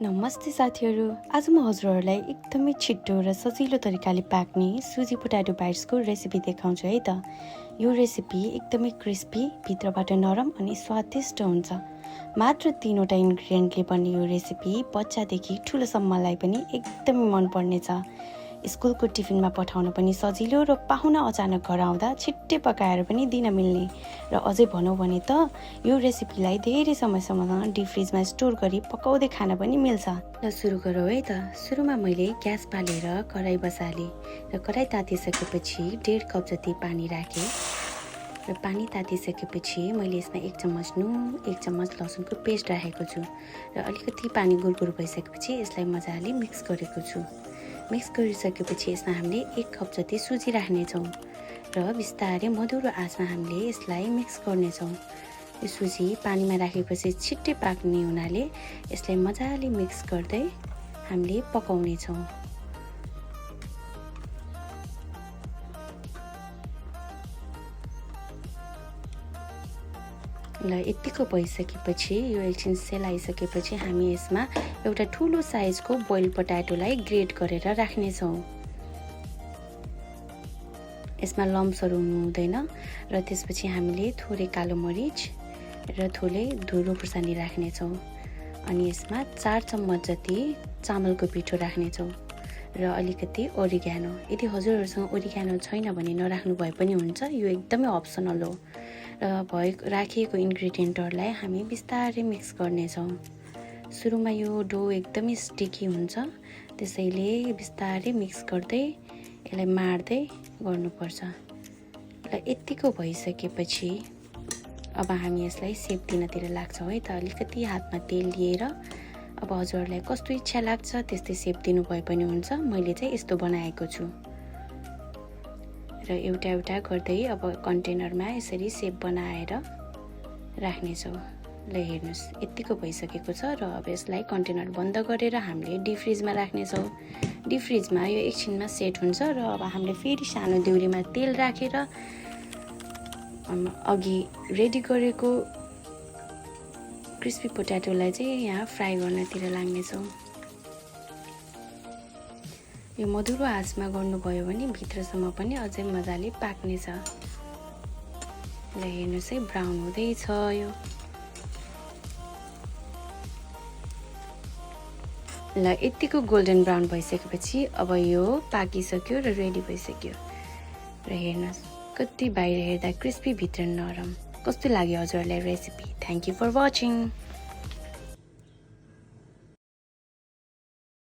नमस्ते साथीहरू। आज म हजुरहरूलाई एकदमै छिटो र सजिलो तरिकाले पाक्ने सुजी पोटाटो बाइट्सको रेसिपी देखाउँछु है त। यो रेसिपी एकदमै क्रिस्पी, भित्रबाट नरम अनि स्वादिष्ट हुन्छ। मात्र 3वटा इन्ग्रिडियन्टले बन्ने यो रेसिपी बच्चादेखि ठुलोसम्मलाई पनि एकदमै मन पर्नेछ। स्कुलको टिफिनमा पठाउन पनि सजिलो र पाहुना अचानक घर आउँदा छिट्टै पकाएर पनि दिन मिल्ने। र अझै भनौँ भने त यो रेसिपीलाई धेरै समयसम्म डिप फ्रिजमा स्टोर गरी पकाउँदै खान पनि मिल्छ। ल सुरु गरौँ है त। सुरुमा मैले ग्यास बालेर कराई बसालेँ र कराई तातिसकेपछि 1.5 कप जति पानी राखेँ। र पानी तातिसकेपछि मैले यसमा 1 चम्मच नुन, 1 चम्मच लसुनको पेस्ट राखेको छु र अलिकति पानी गुरगुर भइसकेपछि यसलाई मजाले मिक्स गरेको छु। मिक्स गरिसकेपछि यसमा हामीले 1 कप जति सुजी राख्नेछौँ र बिस्तारै मधुरो आँचमा हामीले यसलाई मिक्स गर्नेछौँ। यो सुजी पानीमा राखेपछि छिट्टै पाक्ने हुनाले यसलाई मजाले मिक्स गर्दै हामीले पकाउनेछौँ। ल यतिको भइसकेपछि यो एकछिन सेलाइसकेपछि हामी यसमा एउटा ठुलो साइजको बोइल पोटाटोलाई ग्रेट गरेर राख्नेछौँ। यसमा लम्प्सहरू हुनु हुँदैन र त्यसपछि हामीले थोरै कालो मरिच र थोरै धुलो खुर्सानी राख्नेछौँ। अनि यसमा 4 चम्मच जति चामलको पिठो राख्नेछौँ र अलिकति ओरिगानो। यदि हजुरहरूसँग ओरिगानो छैन भने नराख्नु भए पनि हुन्छ, यो एकदमै अप्सनल हो। र राखिएको इन्ग्रिडियन्टहरूलाई हामी बिस्तारै मिक्स गर्नेछौँ। सुरुमा यो डो एकदमै स्टिकी हुन्छ, त्यसैले बिस्तारै मिक्स गर्दै यसलाई मार्दै गर्नुपर्छ। र यतिको भइसकेपछि अब हामी यसलाई सेप दिनतिर लाग्छौँ है त। अलिकति हातमा तेल लिएर अब हजुरहरूलाई कस्तो इच्छा लाग्छ त्यस्तै सेप दिनु भए पनि हुन्छ। मैले चाहिँ यस्तो बनाएको छु र एउटा एउटा गर्दै अब कन्टेनरमा यसरी सेप बनाएर राख्नेछौँ। ल हेर्नुहोस् यतिको भइसकेको छ र अब यसलाई कन्टेनर बन्द गरेर हामीले डिप फ्रिजमा राख्नेछौँ। डिप फ्रिजमा यो एकछिनमा सेट हुन्छ र अब हामीले फेरि सानो दिउरीमा तेल राखेर अघि रेडी गरेको क्रिस्पी पोटाटोलाई चाहिँ यहाँ फ्राई गर्नतिर लाग्नेछौँ। यो मधुरो आँचमा गर्नुभयो भने भित्रसम्म पनि अझै मजाले पाक्नेछ। ल हेर्नुहोस् है ब्राउन हुँदैछ यो। ल यतिको गोल्डन ब्राउन भइसकेपछि अब यो पाकिसक्यो र रेडी भइसक्यो। र हेर्नुहोस् कति बाहिर हेर्दा क्रिस्पी भित्र नरम। कस्तो लाग्यो हजुरहरूलाई recipe? Thank you for watching.